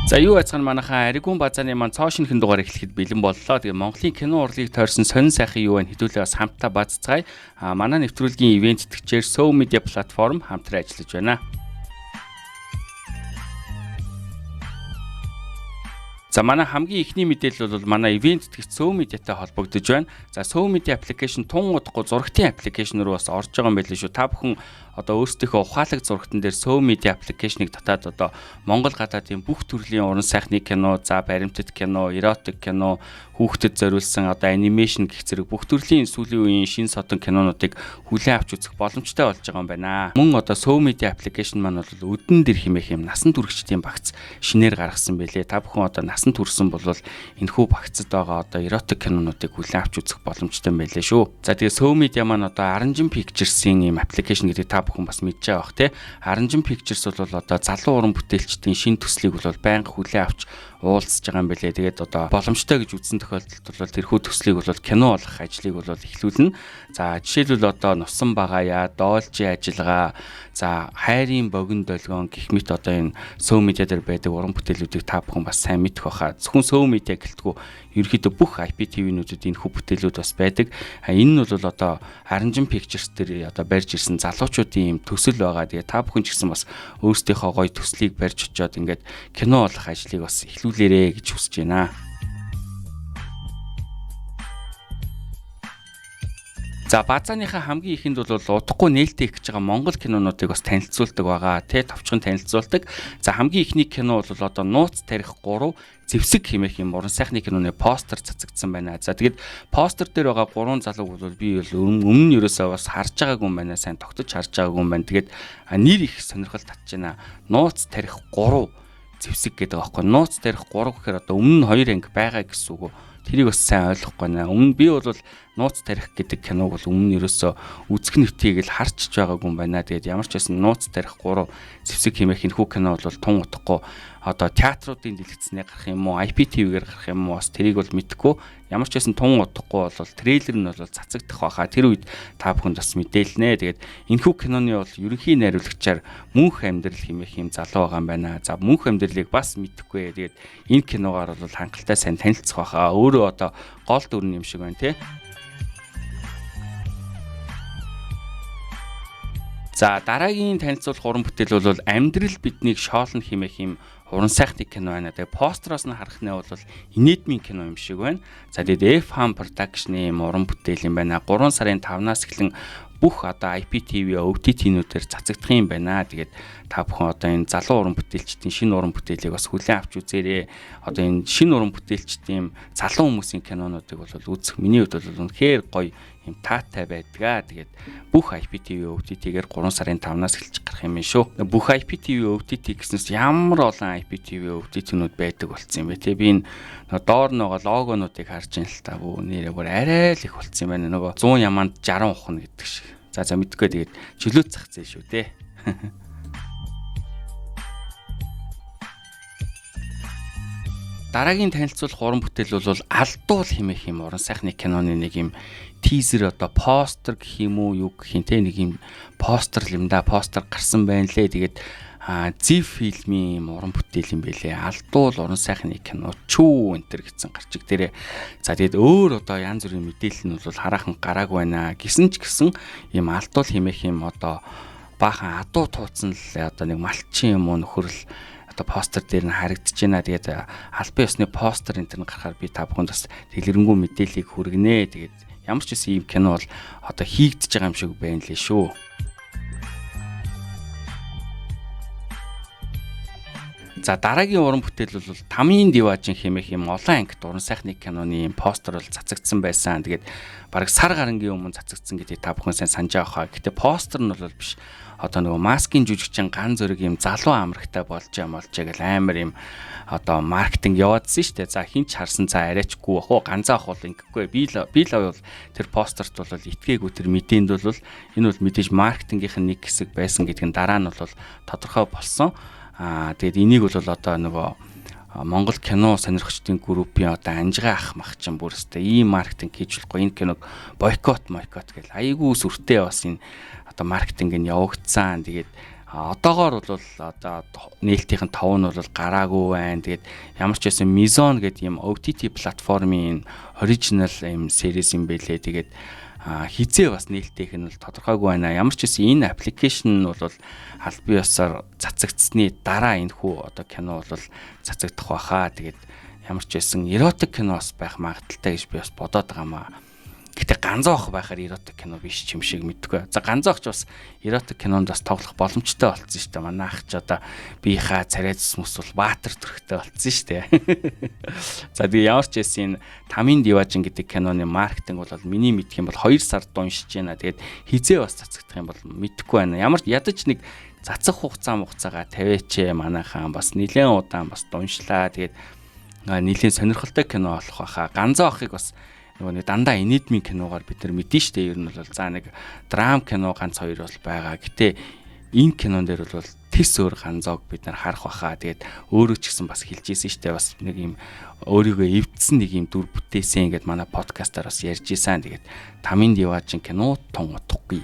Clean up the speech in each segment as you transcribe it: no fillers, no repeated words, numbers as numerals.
За, юу айцхан манайхаа Аригүн базааны маань цоо шинэхэн дугаар эхлэхэд бэлэн боллоо. Тэгээ Монголын кино урлагийг тойрсон сонин сайхан юу вэ хэдүүлээ бас хамтдаа базцгаая. А манай нэвтрүүлгийн ивент тэтгэгчээр So Media платформ хамтран ажиллаж байна. За, манай хамгийн эхний мэдээлэл бол манай ивент тэтгэгч So Media-тай холбогдож байна. За, So Media application тун удахгүй зурагтын application руу бас орж байгаа юм байлээ шүү. Та бүхэн одоо өөрсдийнхөө ухаалаг зурагтан дээр So Media application-ыг татаад одоо Монгол гадаадын бүх төрлийн уран сайхны кино, за баримтат кино, эротик кино, хүүхдэд зориулсан одоо animation гэх зэрэг бүх төрлийн сүүлийн үеийн шин содон кинонуудыг хүлээн авч үзэх боломжтой болж байгаа юм байна. Мөн одоо So Media application маань бол өдөн дэр хэмээх юм насан туршидтын багц шинээр гаргасан байлээ. Та бүхэн одоо насан турсан бол энэхүү багцад байгаа одоо эротик кинонуудыг хүлээн авч үзэх боломжтой юм байлээ шүү. За, тэгээ So Media маань одоо Aranjin Pictures-ийн ийм application гэдгийг та бүхэн бас мэдж байгаа бах те. Aranjin Pictures бол одоо залуу уран бүтээлчдийн шин төслийг бол байнга хүлээн авч уулзж байгаа юм байлээ. Тэгээд одоо боломжтой гэж үзсэн тохиолдолд бол тэрхүү төслийг бол кино болгох ажлыг бол эхлүүлнэ. За, жишээлбэл одоо Нусан багаяа, Доолжийн ажиллагаа, за Хайрын богино долгион гэх мэт одоо энэ So Media дээр байдаг уран бүтээлүүдийг та бүхэн бас сайн мэдэх байхаа. Зөвхөн So Media гэлтгүү ерөнхийдөө бүх IPTV-нүүдэд энэ хүү бүтээлүүд бас байдаг. Энэ нь бол одоо Aranjin Pictures дээр одоо барьж ирсэн залуучуудын юм төсөл байгаа. Тэгээ та бүхэн ч гэсэн бас өөрсдийнхөө гоё төслийг барьж очиод ингээд кино болгох ажлыг бас эхлүүлээрэ гэж хүсэж байна. За, базааныхаа хамгийн ихэнд бол удахгүй нээлттэй их гэж байгаа Монгол кинонуудыг бас танилцуулдаг байгаа. Тэ товчхон танилцуулдаг. За, хамгийн ихний кино бол одоо Нууц тарих 3 зэвсэг хэмээх юм уран сайхны киноны постэр цацагдсан байна. За, тэгэд постэр дээр байгаа гурван залууг бол би бол өмнө нь ерөөсөө бас харж байгаагүй юм байна. Сайн тогтож харж байгаагүй юм байна. Тэгээд нэр их сонирхол татж байна. Нууц тарих 3 зэвсэг гэдэг байгаа байхгүй. Нууц тарих 3 гэхээр одоо өмнө нь 2 анги байгаа гэсэн үг үү? Тэрийг бас сайн ойлгохгүй байна. Өмнө би бол Нууц тарих гэдэг киног бол өмнө ерөөсөө үзэх нэвтгийг л харчж байгаагүй юм байна. Тэгээд ямар ч байсан Нууц тарих 3 зэвсэг хэмээх энэхүү кино бол тун утахгүй одоо театруудын дэлгэцнээ гарах юм уу, IPTV-гээр гарах юм уу, бас тэрийг бол мэдэхгүй. Ямар ч байсан тун удахгүй бол трейлер нь бол цацагдах байхаа. Тэр үед та бүхэнд бас мэдээлнэ. Тэгээд энэхүү киноны бол ерөнхий найруулагчаар Мөнх амьдрал хэмээх юм залуу байгаа юм байна. За, Мөнх амьдралыг бас мэдэхгүй. Тэгээд энэ киногаар бол хангалттай сайн танилцах байхаа. Өөрөө одоо гол дүр юм шиг байна тий. За, дараагийн танилцуулах уран бүтээл бол Амьдрал биднийг шоолно хэмээх юм уран сайхны кино байна. Тэгээ постероос нь харах нь бол инээдмийн кино юм шиг байна. За, тэгээд F Ham Production-ы юм уран бүтээл юм байна. 3 сарын 5-наас эхлэн бүх одоо IPTV, OTT-нүүдээр цацагдах юм байна. Тэгээд та бүхэн одоо энэ залуу уран бүтээлчдийн шинэ уран бүтээлийг бас хүлээн авч үзээрэй. Одоо энэ шинэ уран бүтээлчдийн залуу хүмүүсийн кинонуудыг бол үзэх миний хувьд бол үнэхээр гоё юм таатай байдгаа. Тэгээд бүх IPTV, OTT-гээр 3 сарын 5-наас эхэлж гарах юм шүү. Бүх IPTV, OTT гэснээс ямар олон IPTV, OTT-нүүд байдаг болсон юм бэ те. Би энэ доор нөгөө логонуудыг харж ин л та. Бүү нэрээ бүр арай л их болсон юм байна. Нөгөө 100 яманд 60 ухна гэдэг шиг. За, мэдгүй, тэгээд чөлөөт зах зээл шүү дээ. Дараагийн танилцуулах уран бүтээл бол Алдуул хэмээх юм уран сайхны киноны нэг юм teaser, одоо постэр гэх юм уу, юу гэх юм те, нэг юм постэр л юм да, постэр гарсан байна лээ. Тэгээд Зив фильмийн юм уран бүтээл юм бэлээ. Алдуул уран сайхны кино чүү энтер гэсэн гарчиг дээрээ. За, тэгээд өөр одоо янз бүрийн мэдээлэл нь бол хараахан гараагүй байна. Гисэн ч гэсэн юм Алдуул хэмээх юм одоо баахан адуу тууцсан л одоо нэг малчин юм уу нөхөрл одоо постэр дээр нь харагдаж байна. Тэгээд албан ёсны постэр энэ төр гарахаар би та бүхэнд бас дэлгэрэнгүй мэдээллийг хүргэнэ. Тэгээд ямар ч гэсэн ийм кино бол одоо хийгдэж байгаа юм шиг байна лээ шүү. За, дараагийн уран бүтээл бол Тамийн Диважин хэмээх юм олон ангит уран сайхны киноны юм постэр бол цацагдсан байсан. Тэгээд бараг сар гарангийн өмнө цацагдсан гэдгийг та бүхэн сайн санаж байгаа хаа. Гэтэ постэр нь бол биш. Одоо нөгөө маскын жүжигчин ган зөрөг юм залуу амрагтай болж юм болж гэл амар юм одоо маркетинг яваадсэн шүү дээ. За, хин ч харсан, за арайчгүй бах уу, ганцаа ах бол ингэхгүй. Би л бол тэр постерт бол итгээгүй, тэр мэдээнд бол энэ бол мэдээж маркетингийнх нь нэг хэсэг байсан гэдг нь дараа нь бол тодорхой болсон. Аа, тэгээд энийг бол одоо нөгөө Монгол кино сонирхчдын группийн одоо анжгаа ах мах чинь бүр өстэй ийм маркетинг хийж болохгүй, энэ киног бойкот мойкот гэл айгүй сүртэй бас энэ одоо маркетинг нь явагдсан. Тэгээд Одоогоор бол одоо нээлтийн тов нь бол гараагүй байна. Тэгээд ямар ч байсан Mizon гэдэг юм OTT платформын original юм series юм бэлээ. Тэгээд хизээ бас нээлттэйх нь бол тодорхойгүй байна. Ямар ч байсан энэ аппликейшн нь бол аль бие ёсоор цацагдсны дараа энэ хүү одоо кино бол цацагдах байхаа. Тэгээд ямар ч байсан эротик кино бас байх магадaltaй гэж би бас бодоод байгаа маа. Гэтэ ганцаах байхаар эротик кино биш юм шиг мэдгүй. За ганцаах ч бас эротик кинонд бас тоглох боломжтой болцсон шүү дээ. Манай ах ч одоо биеийнхаа царай зүс мөс бол баатар төрхтэй болцсон шүү дээ. За тэгээ ямар ч байсан энэ Тамийн Диважин гэдэг киноны маркетинг бол миний мэдх юм бол 2 сар дуншиж байна. Тэгээд хизээ бас цацагдах юм бол мэдэхгүй байна. Ямар ядаж нэг цацах хугацаа тавиач манайхаа бас нэлээд удаан бас дуншлаа. Тэгээд нэлээд сонирхолтой кино болох байхаа. Ганцаа охыг бас нөгөө нэг дандаа инээдмийн киногаар бид нар мэдэн штэ. Ер нь бол за нэг драм кино ганц хоёр бол байгаа. Гэтэ энэ кинон дээр бол тэс өөр ганцоог бид нар харах байхаа. Тэгээд өөрөө ч гэсэн бас хэлж ийсэн штэ. Бас нэг юм өөрийгөө эвдсэн нэг юм дүр бүтээсэн ингээд манай подкастаар бас ярьж ийсэн. Тэгээд Тамийн Диважин кино тун утгагүй.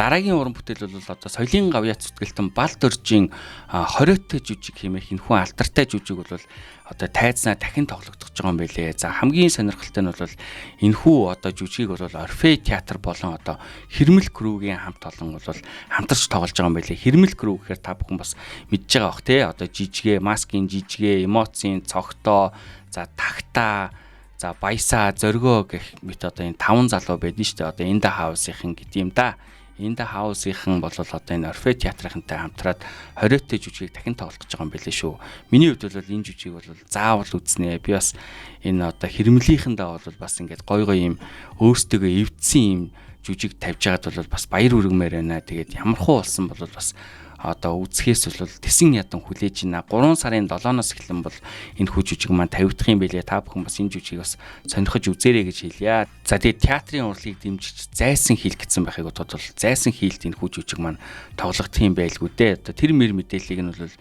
Дараагийн уран бүтээл бол одоо соёлын гавьяат зүтгэлтэн Балд өржийн 20-т жүжиг хэмээх энэхүү алдартай жүжиг бол одоо тайзнаа дахин тоглогдож байгаа юм байлээ. За хамгийн сонирхолтой нь бол энэхүү одоо жүжигийг бол Орфей театр болон одоо Хэрмэл крүүгийн хамт олон бол хамтарч тоглож байгаа юм байлээ. Хэрмэл крүү гэхээр та бүхэн бас мэдж байгаа бох те. Одоо жижигэ, маскын жижигэ, эмоцийн цогтоо, за тагтаа, за баясаа, зөргөө гэх мэт одоо энэ таван залуу байдэн шүү дээ. Одоо Инда хаусынхан гэдэг юм да. Инда хаусынхан бол одоо энэ Орфей театрынхантай хамтраад 20-т жүжигийг дахин тоглох гэж байгаа юм билээ шүү. Миний хувьд бол энэ жүжигийг бол заавал үзнэ. Би бас энэ одоо хэрмлийнхэндээ бол бас ингээд гой гой юм өөрсдөө эвдсэн юм жүжиг тавьж байгаад бол бас баяр хүргэмээр байна. Тэгээд ямархуу болсон бол бас одоо үзэхээс бол тесэн ядан хүлээж байна. 3 сарын 7-оос эхлэн бол энэ хүү жүжиг маань тавигдах юм билээ. Та бүхэн бас энэ жүжигийг бас сонирхож үзээрэй гэж хэлье. За тэгээд театрын урлагийг дэмжиж зайсан хил гэсэн байхыг бодоход бол зайсан хилд энэ хүү жүжиг маань тоглогдох юм байлгүй дээ. Одоо тэр мэр мэдээллийг нь бол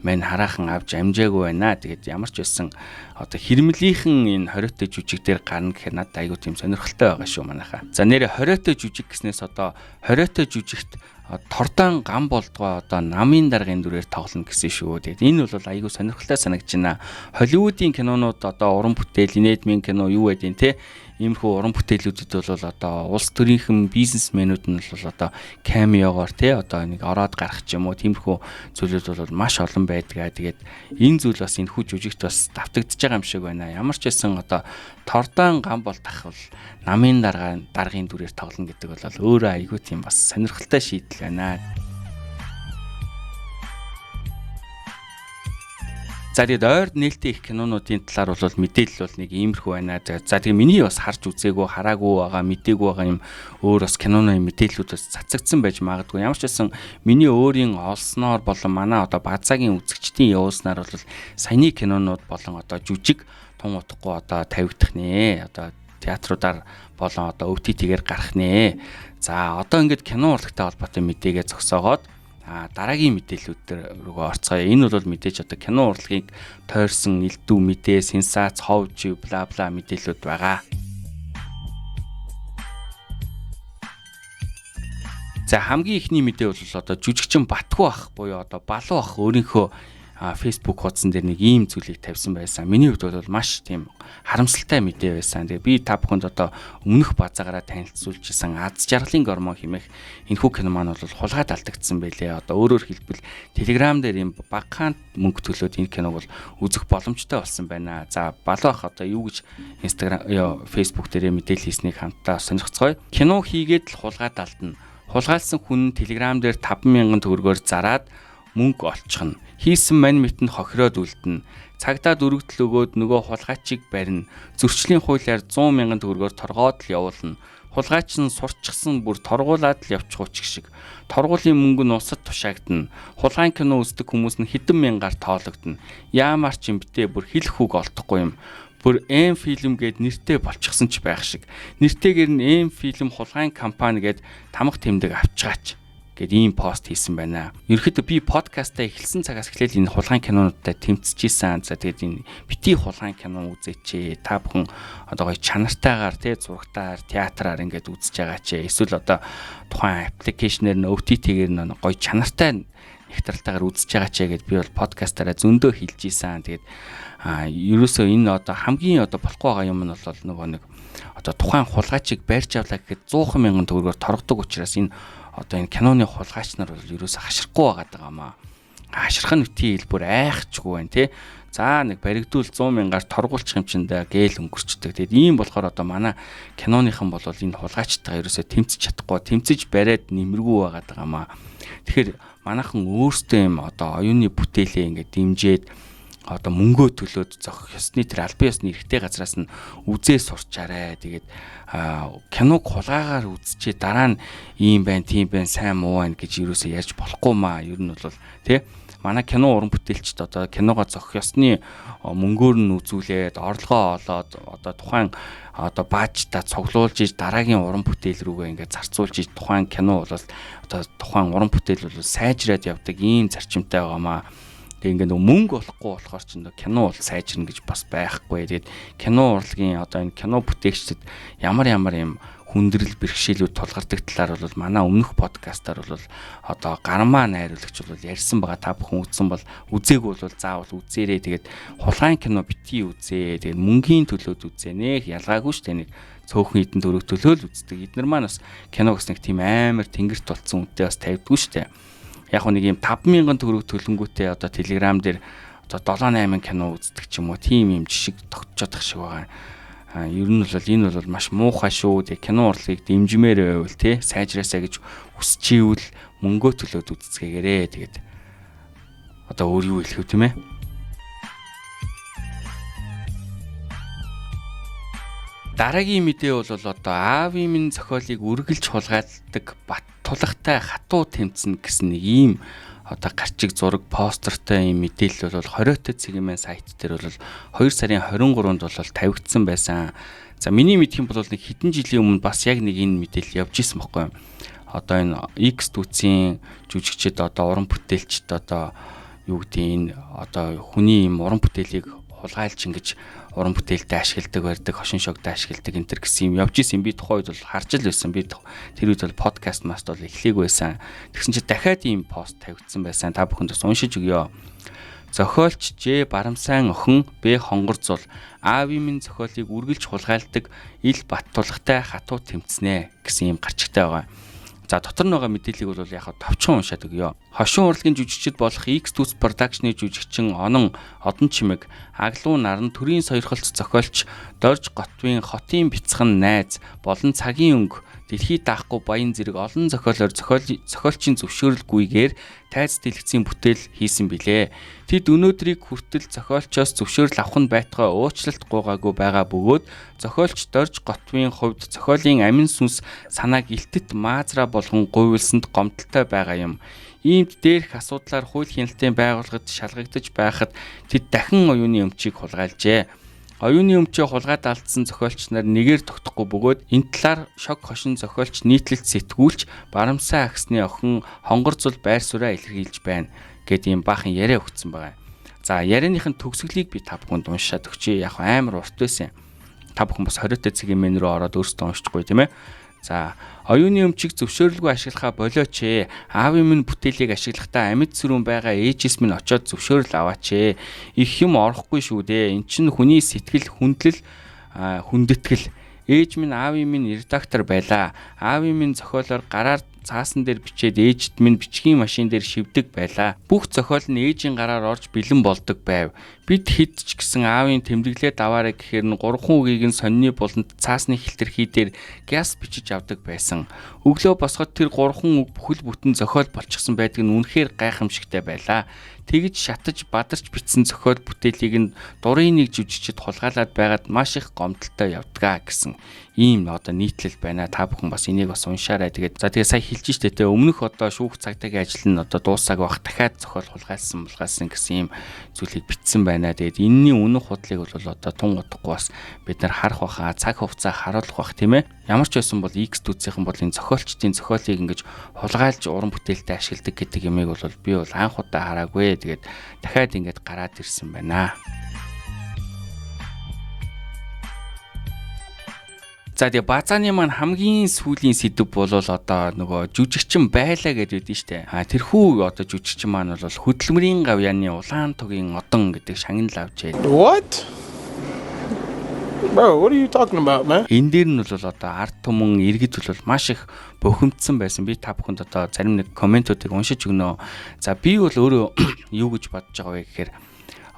мань хараахан авч амжаагүй байна. Тэгээд ямар ч байсан одоо хэрмлийнхэн энэ 20-т жүжиг дээр гарна гэхээр надад айгүй тийм сонирхолтой байгаа шүү манайхаа. За нэрэ 20-т жүжиг гэснээс одоо 20-т жүжигт тордон гам болдгоо одоо намын даргын дүрээр тоглоно гэсэн шүү. Тэгээд энэ бол айгүй сонирхолтой санагдаж байна. Холливуудын кинонууд одоо уран бүтээл, инээдмийн кино юу гэдэг те иймэрхүү уран бүтээлүүдэд бол одоо улс төрийнхэн бизнесмэнүүд нь бол одоо камеогоор те одоо нэг ороод гарах ч юм уу тиймэрхүү зүйлүүд бол маш олон байдаг. Тэгээд энэ зүйл бас энэ хүү жүжигт бас давтагдж байгаа юм шиг байна. Ямар ч байсан одоо тордон гам бол тах бол намын даргын дүрээр тоглоно гэдэг бол өөрөө айгүй тийм бас сонирхолтой шийдэл байна. За тэгээд ойр нээлттэй их кинонуудын талаар бол мэдээлэл бол нэг иймэрхүү байна. За тэгээд миний бас харж үзээгүй, хараагүй байгаа, мдээгүй байгаа юм өөр бас киноны мэдээллүүд бас цацагдсан байж магадгүй. Ямар ч байсан миний өөрийн олсноор болон манай одоо базаагийн үзэгчдийн явуулснаар бол саяны кинонууд болон одоо жүжиг тун утгагүй одоо тавигдах нэ. Одоо театруудаар болон одоо OTT-гээр гарах нэ. За одоо ингээд кино урлагтай холбоотой мэдээгээ зогсоогоод дараагийн мэдээллүүд дээр рүүгээ орцгоё. Энэ бол мэдээж одоо кино урлагийг тойрсон элдв мэдээ, сенсац, хов жив, бла бла мэдээллүүд байгаа. За хамгийн ихний мэдээ бол одоо жүжигчин Батгүй ах буюу одоо Балуу ах өөрийнхөө Facebook хуудсан дээр нэг ийм зүйлийг тавьсан байсан. Миний хувьд бол маш тийм харамсалтай мэдээ байсан. Тэгээ би та бүхэнд одоо өмнөх базаагаараа танилцуулжсэн Аз жаргалын гормон хэмээх энэхүү кино маань бол хулгайд алдагдсан байлээ. Одоо өөрөөр хэлбэл Telegram дээр ийм багахан мөнгө төлөөд энэ киног бол үзэх боломжтой болсон байна. За Балуу ах одоо юу гэж Instagram, Facebook дээрээ мэдээлэл хийснийг хамтдаа сонирхцгоё. Кино хийгээд л хулгайд алдна. Хулгайлсан хүн Telegram дээр 5,000 төгрөгөөр зараад мөнгө олчихно. Хийсэн мань мэт нь хохироод үлдэнэ. Цагдаа дөрөгдөл өгөөд нөгөө хулгайчийг барина. Зөрчлийн хуулиар 100,000 төгрөгөөр торгоод л явуулна. Хулгайч нь сурчсан бүр торгуулад л явчихууч шиг. Торгуулийн мөнгө нь усад тушаагдана. Хулгайн кино үздэг хүмүүс нь хэдэн мянгаар тоологдоно. Яамаар ч юм бтэ бүр хэлэх үг олдохгүй юм. Бүр М фильм гээд нэртэй болчихсон ч байх шиг. Нэртэйгэр нь М фильм хулгайн компани гээд тамга тэмдэг авчгаач. Гэт ийм пост хийсэн байна. Ерөнхийдөө би подкастаа эхэлсэн цагаас эхлээл энэ хулгайн кинонуудтай тэмцэж исэн. За, тэгээд энэ бити хулгайн кино үзээч. Та бүхэн одоо гоё чанартайгаар, тий, зурагтаар, театраар ингээд үзэж байгаа ч эсвэл одоо тухайн application ээр нь, OTT-гээр нь гоё чанартай нэгтралтайгаар үзэж байгаа ч гэд би бол подкастаараа зөндөө хэлж исэн. Тэгээд ерөөсөө энэ одоо хамгийн одоо болохгүй байгаа юм нь бол нөгөө нэг одоо тухайн хулгайчийг барьж авлаа гэхэд 100 мянган төгрөгөөр торгодог учраас энэ одоо энэ киноны хулгайч нар бол ерөөсөө хашрахгүй байгаа юм аа. Хашрах нь үтий хэл бүр айхчгүй байна, тий. За, нэг баригдуул 100 мянгаар торгуулчих юм чин да гээл өнгөрчдөг. Тэгээд ийм болохоор одоо манай киноныхан бол энэ хулгайчтайгаа ерөөсөө тэмцэж чадахгүй, тэмцэж бариад нэмэргүй байгаа даа маа. Тэгэхээр манайхан өөрсдөө юм одоо оюуны бүтээлээ ингээд дэмжиж, одоо мөнгөө төлөөд зохих ёсны тэр албан ёсны эрхтэй газраас нь үзээ сурчаарэ. Тэгээд киног хулгайгаар үзчихээ дараа нь ийм байна, тийм байна, сайн муу байна гэж юусоо ярьж болохгүй маа. Ер нь бол, тий, манай кино уран бүтээлчд одоо киногоо зохих ёсны мөнгөөр нь үзүүлээд, орлогоо олоод, одоо тухайн одоо баажта цуглуулж иж дараагийн уран бүтээл рүүгээ ингээд зарцуулж иж тухайн кино бол одоо тухайн уран бүтээл бол сайжраад явдаг ийм зарчимтай байгаамаа. Тэгээ ингээд нөгөө мөнгө олохгүй болохоор ч нөгөө кино бол сайжирна гэж бас байхгүй. Тэгээд кино урлагийн одоо энэ кино бүтээгчдэд ямар ямар юм хүндрэл бэрхшээлүүд тулгардаг талаар бол манай өмнөх подкастаар бол одоо гармаа найруулагч бол ярьсан байгаа. Та бүхэн үзсэн бол, үзээгүй бол заавал үзээрэй. Тэгээд хулгайн кино битгий үзээ. Тэгээд мөнгийн төлөөд үзээ. Нэх ялгаагүй шүү дээ, нэг цөөхөн хэдэн төгрөг төлөөл үздэг. Эднэр маань бас кино бас нэг тийм амар тэнгэрт болцсон үнэтэй бас тавьдгүй шүү дээ. Яг нэг юм 5000 төгрөг төлөнгүүтээ одоо Telegram дээр одоо 7 8 кино үздэг ч юм уу, тийм юм жишг тогтцоод тах шиг байгаа. А ер нь бол энэ бол маш муухай шүү. Тэгээ кино урлагийг дэмжмээр байвал, тий, сайжраасаа гэж хүсчээвэл мөнгөө төлөөд үзцгээгээрээ. Тэгээд одоо өөр юу хэлэх вэ, тийм ээ? Дараагийн мэдээ бол одоо аавын минь зохиолыг үргэлж хулгайлдаг бат тулгатай хатуу тэмцэнэ гэсэн нэг ийм одоо гарчиг зураг постертой ийм мэдээлэл бол 20-т цэгийн сайт дээр бол 2 сарын 23-нд бол тавигдсан байсан. За, миний мэдх юм бол нэг хэдэн жилийн өмнө бас яг нэг энэ мэдээлэл явж исэн байхгүй юу? Одоо энэ X дүүцийн жүжигчид, одоо уран бүтээлчд, одоо юу гэдэг, энэ одоо хүний юм уран бүтээлийг хулгайлж ингэж уран бүтээлдээ ашигладаг барьдаг, хошин шогдоо ашигладаг энэ төр гэсэн юм явж исэн. Би тухайн үед бол харж л байсан. Би тэр үед бол подкаст маст бол эхлэегүй байсан. Тэгсэн чинь дахиад ийм пост тавигдсан байсан. Та бүхэнд бас уншиж өгье. Зохиолч Ж Барамсан охин Б Хонгор зул аавын минь зохиолыг үргэлж хулгайлдаг ил бат тулгатай хатуу тэмцнэ гэсэн ийм гарчигтай байгаа. За, дотор нь байгаа мэдээллийг бол яг товчхон уншаад өгье. Хошин урлагийн жүжигчд болох X Tooth Production-ы жүжигчин Онон Одон Чимэг, Аглуу Наран, төрийн сойрхолц зохиолч Дорж Готвын Хотын бяцхан найз болон Цагийн өнгө, Дэлхийд даахгүй баян зэрэг олон зохиолоор зохиолчийн зөвшөөрөлгүйгээр тайз дэлгэцийн бүтээл хийсэн билээ. Тэд өнөөдрийг хүртэл зохиолчоос зөвшөөрөл авах нь байтугай уучлалт гуйгаагүй байгаа бөгөөд зохиолч Дорж Готвын хувьд зохиолын амин сүнс санааг илтэт маазра болгон гуйвалсанд гомдолтой байгаа юм. Иймд дээрх асуудлаар хууль хяналтын байгууллагад шалгагдаж байхад тэд дахин оюуны өмчийг хулгайлжээ. Оюуны өмчөө хулгайд алдсан зохиолч нар нэгээр тогтохгүй бөгөөд энэ талаар шог хошин зохиолч, нийтлэлт сэтгүүлч Барамсай агсны охин Хонгор зул байр сууриа илэрхийлж байна гэд ийм баахан яриа өгсөн байгаа. За, ярианых нь төгсгөлийг би та бүхэнд уншаад өгчээ. Яг амар урт байсан. Та бүхэн бас 20 цэгийн меню рүү ороод өөрсдөө уншчихгүй, тийм ээ. За, оюуны өмчийг зөвшөөрлгүй ашиглахаа болооч ээ. Аавын минь бүтээлийг ашиглахдаа амьд сүрүүн байгаа ээжис минь очиод зөвшөөрөл аваач ээ. Их юм орохгүй шүү дээ. Эн чинь хүний сэтгэл хүндлэл, хүндэтгэл. Ээж минь аавын минь редактор байлаа. Аавын минь зохиолоор гараар цаасан дээр бичээд ээжд минь бичгийн машин дээр шивдэг байлаа. Бүх зохиол нь ээжийн гараар орж бэлэн болдог байв. Бид хэд ч гэсэн аавын тэмдэглээд аваарай гэхээр нь гурван үгийг нь сонины буланд цаасны хилтерхий дээр гяс бичиж авдаг байсан. Өглөө босоход тэр гурван үг бүхэл бүтэн зохиол болчихсон байдаг нь үнэхээр гайхамшигтай байлаа. Тэгж шатаж бадарч бичсэн зохиол бүтээлийг нь дурын нэг жүжигчид хулгайлаад байгаад маш их гомдолтой явдгаа гэсэн ийм одоо нийтлэл байна. Та бүхэн бас энийг бас уншаарай. Тэгээд за тэгээ сая хэлж штэ те, өмнөх одоо шүүх цагдаагийн ажил нь одоо дуусааг байх, дахиад зохиол хулгайлсан булгаасан гэсэн ийм зүйлийг бичсэн байна. Тэгээд энэний үнэн худлыг бол одоо тун удахгүй бас бид нар харах байхаа, цаг хугацаа харуулах бах, тийм ээ. Ямар ч байсан бол X дүүцийнхэн бол энэ зохиолчдын зохиолыг ингэж хулгайлж уран бүтээлтэй ашигладаг гэдэг юмыг бол би бол анх удаа хараагүй. Тэгээд дахиад ингэж гараад ирсэн байна. За тэгээ базааны маань хамгийн сүүлийн сэдэв бол одоо нөгөө жүжигчин байлаа гэдээ байдэн штэ. А тэрхүү одоо жүжигчин маань бол хөдөлмөрийн гавьяаны улаан тугийн одон гэдэг шагнал авчээ. What? Bro, what are you talking about, man? Энэ дээр нь бол одоо ард түмэн иргэд бол маш их бухимдсан байсан. Би та бүхэнд одоо зарим нэг комментуудыг уншиж өгнө. За би бол өөрөө юу гэж бодож байгаа вэ гэхээр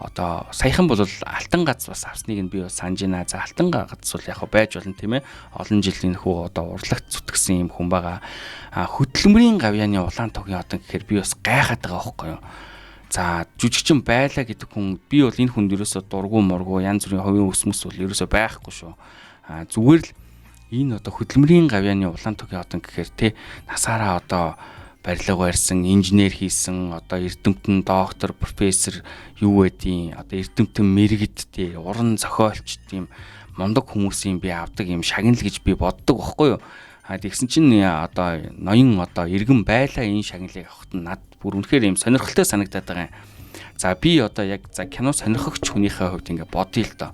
одоо саяхан бол алтан гац бас авсныг нь би бас санаж байна. За алтан гац бол яг байж болно, тийм ээ. Олон жилийн хүү одоо урлагт зүтгэсэн юм хүн байгаа. А хөдөлмөрийн гавьяаны улаан тугийн одон гэхээр би бас гайхаад байгаа байхгүй юу. За жүжигчин байлаа гэдэг хүн, би бол энэ хүнд ерөөсө дургу мургу янз бүрийн хувийн өсмөс бол ерөөсө байхгүй шүү. А зүгээр л энэ одоо хөдөлмөрийн гавьяаны улаан тугийн одон гэхээр те насаараа одоо барилга барьсан, инженер хийсэн, одоо эрдэмтэн доктор, профессор юу гэдیں, одоо эрдэмтэн мэрэгд тий уран зохиолч тийм мундаг хүмүүсийн би авдаг юм шагнал гэж би боддог байхгүй юу. А тэгсэн чинь одоо ноён одоо иргэн байлаа энэ шагналыг авахт нь над бүр үнэхээр юм сонирхолтой санагдаад байгаа юм. За би одоо яг за кино сонирхогч хүнийхээ хувьд ингээ бодъё л доо.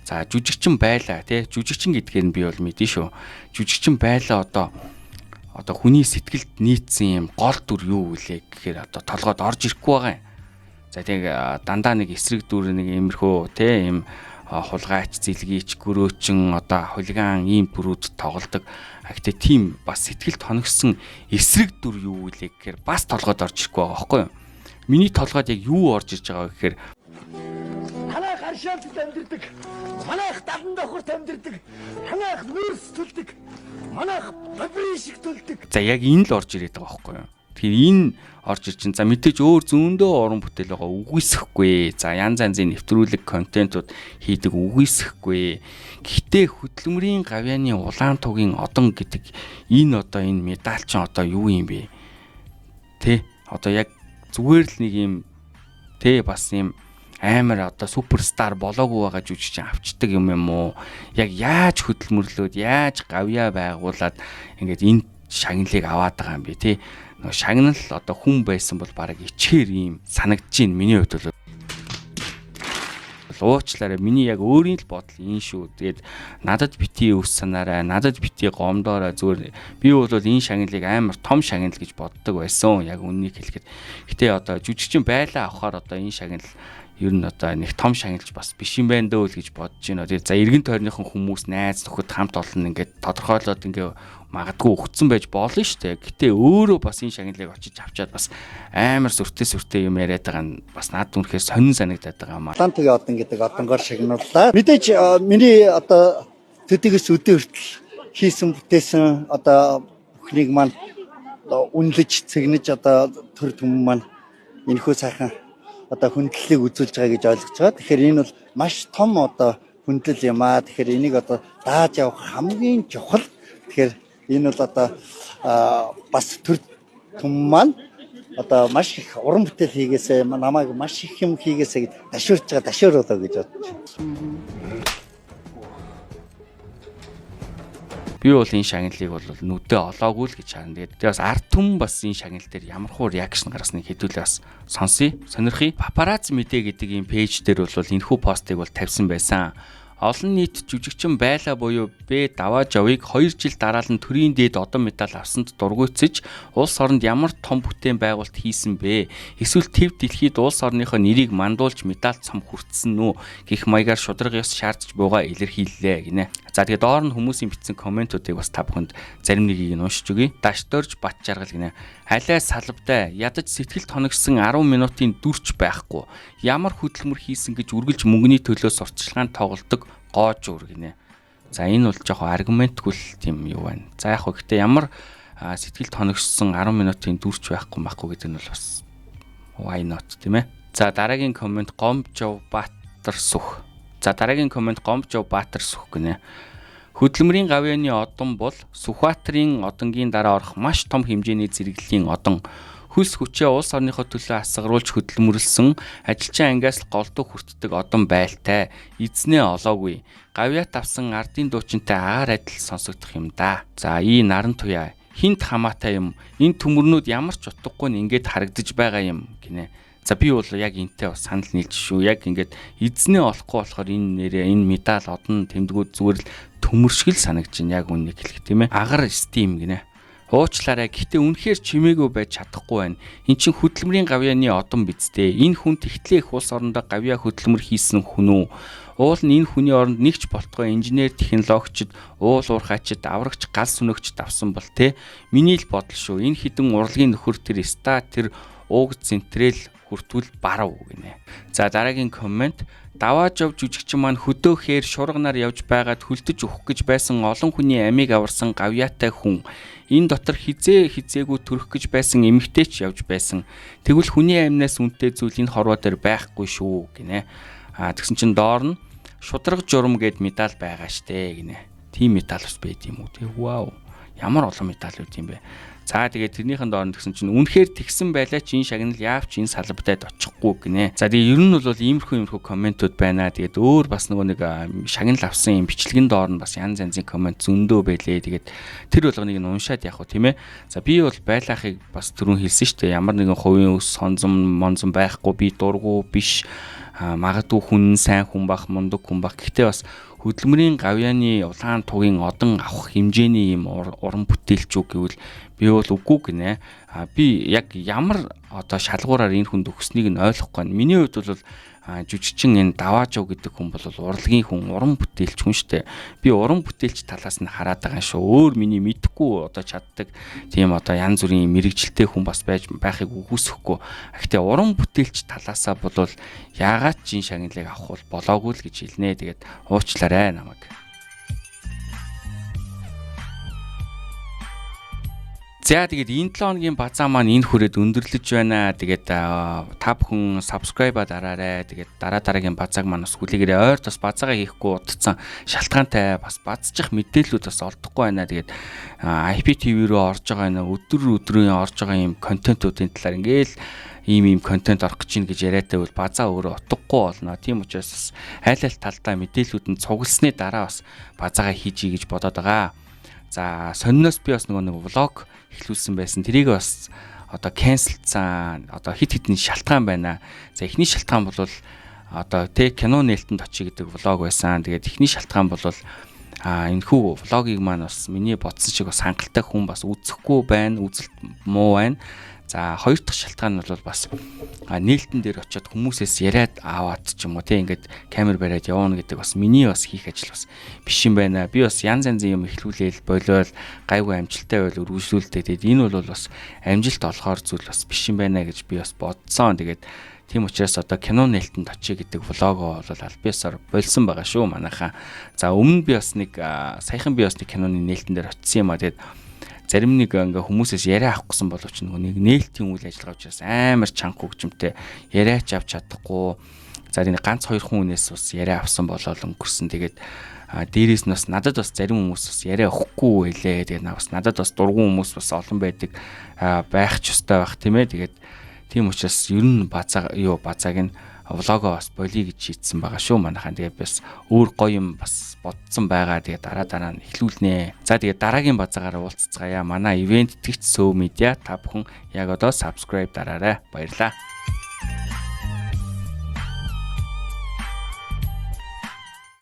За жүжигчин байлаа тий, жүжигчин гэдгээр нь би бол мэдэн шүү. Жүжигчин байлаа одоо хүний сэтгэлд нийцсэн юм гол дүр юу вүлээ гэхээр одоо толгойд орж ирэхгүй байгаа юм. За тэг дандаа нэг эсрэг дүр, нэг иймэрхүү те ийм хулгайч, зэлгийч, гөрөөчин, одоо хулиган ийм дүрүүд тоглодог. А гэтээ тийм бас сэтгэлд хоногсон эсрэг дүр юу вүлээ гэхээр бас толгойд орж ирэхгүй байгаа байхгүй юу? Миний толгойд яг юу орж ирж байгаа вэ гэхээр Манайх аршаалтад амьдэрдэг. Манайх далан давхарт амьдэрдэг. Манайх нүүрс төлдөг. Манайх бобрын шиг төлдөг. За яг энэ л орж ирээд байгаа байхгүй юу? Тэгэхээр энэ орж ир чинь за мэдээж өөр зөндөө уран бүтээл байгаа, үгүйсэхгүй. За янз янзын нэвтрүүлэг контентууд хийдэг, үгүйсэхгүй. Гэхдээ хөдөлмөрийн гавьяаны улаан тугийн одон гэдэг энэ одоо энэ медаль чинь одоо юу юм бэ? Тэ одоо яг зүгээр л нэг юм тэ бас юм амар одоо суперстар болоогүй байгаа жүжигчин авчдаг юм юм уу? Яг яаж хөдөлмөрлөөд, яаж гавьяа байгуулад ингээд энэ шагналыг аваад байгаа юм бэ тий? Нөгөө шагнал одоо хүн байсан бол бараг ичгээр юм санагдаж байна миний хувьд бол. Уучлаарай, миний яг өөрийн л бодол энэ шүү. Тэгээд надад бити өс санаарай, надад бити гомдоорой. Зүгээр би бол энэ шагналыг амар том шагнал гэж боддог байсан. Яг үннийг хэлэхэд. Гэтэ одоо жүжигчин байлаа авахаар одоо энэ шагнал ер нь одоо нэг том шагналж бас биш юм байна дөө л гэж бодож байна. Тэгээд за эргэн тойрныхон хүмүүс найз нөхөд хамт олон ингээд тодорхойлоод ингээ магадгүй өгцөн байж болно шүү дээ. Гэтэ өөрөө бас энэ шагналыг очиж авчаад бас амар сүртэй сүртэй юм яриад байгаа нь бас над үнэхээр сонин санагдаад байгаа юм аа. Улаан тугийн одон гэдэг одонгоор шагнууллаа. Мэдээж миний одоо төдийгөөс өдөө хүртэл хийсэн бүтээсэн одоо бүхнийг маань одоо үнэлж цэгнэж одоо төр түмэн маань энэхүү сайхан одоо хүндлэлийг үзүүлж байгаа гэж ойлгож байгаа. Тэгэхээр энэ бол маш том одоо хүндлэл юм аа. Тэгэхээр энийг одоо дааж явах хамгийн чухал. Тэгэхээр энэ бол одоо бас төр түмэн маань одоо маш их уран бүтээл хийгээсэй, намайг маш их юм хийгээсэй гэж дашуурч байгаа, дашууруулаа гэж бодож байна. Би бол энэ шагналыг бол нүдээ олоогүй л гэж харна. Тэгээд бас ард түмэн бас энэ шагнал дээр ямар хуу реакшн гаргасныг хэдүүлээ бас сонсъё, сонирхъя. Папарацци мэдээ гэдэг ийм пэйж дээр бол энэхүү постыг бол тавьсан байсан. Олон нийт жүжигчин байлаа буюу Б Даваажавыг 2 жил дараалан төрийн дээд одон медаль авсанд дургуйцэж улс оронд ямар том бүтээн байгуулалт хийсэн бэ? Эсвэл төв дэлхийд улс орныхоо нэрийг мандуулж медаль цом хүртсэн нү гэх маягаар шударга ёс шаардж буйгаа илэрхийллээ гинэ. За тэгээд доор нь хүмүүсийн бичсэн комментуудыг бас та бүхэнд зарим нэгийг нь уншиж өгье. Дашдорж бат жаргал гинэ. Алиа салбтай ядаж сэтгэл тоногсон 10 минутын дүрч байхгүй. Ямар хөдөлмөр хийсэн гэж үргэлж мөнгөний төлөө сурталчилгаанд тоглодог гоожуур гинэ. За энэ бол жоохон аргументгүй л тийм юу байна. За яг хөө гэтээ ямар сэтгэл тоногсон 10 минутын дүрч байхгүй гэдэг нь бол бас Why not, тийм ээ. За, дараагийн comment Гомжов Баатар Сүх. За, дараагийн comment Гомжов Баатар Сүх гинэ. Хөдөлмөрийн гавьяаны одон бол Сүхбаатарын одонгийн дараа орох маш том хэмжээний зэрэглэлийн одон. Хөлс хүчээ улс орныхоо төлөө асгаруулж хөдөлмөрлсөн ажилчин ангиас л голдуу хүртдэг одон байлтай. Эзнээ олоогүй. Гавьяат авсан ардын дуучинтай агаар адил сонсогдох юм да. За, ий наран туяа хинт хамаатай юм. Энэ төмөрнүүд ямар ч утгагүй нь ингээд харагдаж байгаа юм гинэ. За, би бол яг энтэй бас санал нийлж шүү. Яг ингээд эзнээ олохгүй болохоор энэ нэрээ энэ медаль одон тэмдгүүд зүгээр л төмөр шиг л санагдаж байна. Яг үннийг хэлэх, тийм ээ. Агар steam гинэ. Уучлаарай. Гэхдээ үнэхээр чимээгүй байж чадахгүй байна. Эн чинь хөдөлмөрийн гавьяаны одон биз дээ. Энэ хүн тэгтлээ их улс орондоо гавьяа хөдөлмөр хийсэн хүн үү? Уул нь энэ хүний оронд нэг ч болтгой инженер, технологичид, уул уурхайчид, аврагч, гал сүнөгчд авсан бол те. Миний л бодол шүү. Энэ хідэн урлагийн нөхөр тэр ста тэр ууг центрэл хүртвэл барав гинэ. За, дараагийн comment Даваажов жүжигчин маань хөдөөхээр шуурганаар явж байгаад хөлдөж өгөх гэж байсан олон хүний амийг аварсан гавьяатай хүн. Энэ дотор хизээ хизээгүй төрөх гэж байсан эмэгтэй ч явж байсан. Тэгвэл хүний амнаас үнэтэй зүйл энэ хорвоо дээр байхгүй шүү гинэ. А тэгсэн чинь доор нь шудраг журам гэд медаль байгаа штэ гинэ. Тийм медаль бас байд юм уу те. Вау. Ямар олон медаль байд юм бэ? За, тэгээд тэрнийхэн доор нь тэгсэн чинь үнэхээр тэгсэн байлаа чи энэ шагнал яавч энэ салбадад очихгүй гинэ. За, тэгээд ер нь бол иймэрхүү comment ууд байна. Тэгээд өөр бас нөгөө нэг шагнал авсан юм бичлэгэн доор нь бас янз янзын comment зөндөө байлээ. Тэгээд тэр болгоныг нь уншаад явах уу, тийм ээ. За, би бол байлаахыг бас түрүүн хэлсэн шүү дээ. Ямар нэгэн хувийн өс сонзом монзом байхгүй, би дургу биш, магадгүй хүн сайн хүн бах, мундаг хүн бах. Гэхдээ бас хөдөлмөрийн гавьяаны улаан тугийн одон авах хэмжээний юм уран бүтээлч үү гэвэл би бол үгүй гинэ. А би яг ямар одоо шалгуураар энэ хүнд өгснийг нь ойлгохгүй байна. Миний хувьд бол жүжигчин энэ Даваажов гэдэг хүн бол урлагийн хүн, уран бүтээлч хүн штэ. Би уран бүтээлч талаас нь хараад байгаа шүү. Өөр миний мэдэхгүй одоо чаддаг тийм одоо янз бүрийн мэрэгжилтэй хүн бас байж байхыг үгүйсэхгүй. Гэхдээ уран бүтээлч талаасаа бол яагаад ч энэ шагналыг авах бол болоогүй л гэж хэлнэ. Тэгээд уучлаарай намайг. За, тэгээд энэ 7 хоногийн базаа маань энэ хүрээд өндөрлөж байна. Тэгээд та бүхэн subscribe дараарай. Тэгээд дараа дараагийн базааг маань бас хүлээгээрэй. Ойрт бас базаагаа хийхгүй удацсан шалтгаантай бас базчих мэдээллүүд бас олдохгүй байна. Тэгээд IPTV рүү орж байгаа энэ өдөр өдрийн орж байгаа юм контентуудын талаар ингээл ийм контент орох гэж байна гэж яриатай бол базаа өөрөө утгагүй болно. Тийм учраас бас айл аль талдаа мэдээллүүд нь цугласны дараа бас базаагаа хийж гэж бодоод байгаа. За, сонноос би бас нөгөө нэг vlog эхлүүлсэн байсан. Тэрийг бас одоо cancel дсан. Одоо хит хитэн шалтгаан байна. За, эхний шалтгаан бол одоо тэ кино нээлтэнд очие гэдэг vlog байсан. Тэгээд эхний шалтгаан бол энэхүү vlog ыг маань бас миний бодсон шиг бас хангалттай хүн бас үзэхгүй байна, үзэлт муу байна. За, хоёр дахь шалтгаан нь бол бас нээлтэн дээр очиод хүмүүсээс яриад аваад ч юм уу те ингээд камер бариад явна гэдэг бас миний бас хийх ажил бас биш юм байна. Би бас янз янзын юм эхлүүлээл болиол гайгүй амжилттай байл өргөжлүүлдэг. Тэгээд энэ бол бас амжилт олохоор зүйл бас биш юм байна гэж би бас бодсон. Тэгээд тийм учраас одоо кино нээлтэнд очие гэдэг vlog оо бол аль биесээр болсон байгаа шүү манайхаа. За, өмнө би бас нэг саяхан би бас нэг киноны нээлтэн дээр очисон юм а. Тэгээд зарим нэг ингээ хүмүүсээс яриа авахгүйсэн боловч нөгөө нэг нээлтийн үйл ажиллагаа учраас амар чанга хөгжимтэй яриач авч чадахгүй. За, энэ ганц хоёр хүнээс бас яриа авсан болоод өнгөрсөн. Тэгээд дээрээс нь бас надад бас зарим хүмүүс бас яриа өгөхгүй байлээ. Тэгээд бас надад бас дургуун хүмүүс бас олон байдаг байх ч ёстой байх, тийм ээ. Тэгээд тийм учраас ер нь базаа юу базааг нь vlog оо бас болиё гэж шийдсэн байгаа шүү манайхаа. Тэгээд бас өөр гоё юм бас бодсон байгаа. Тэгээд дараа дараа нь эхлүүлнэ. За, тэгээд дараагийн базаагаар уулзцгаая. Манай event тэтгэгч Сөв медиа, та бүхэн яг одоо subscribe дараарай. Баярлалаа.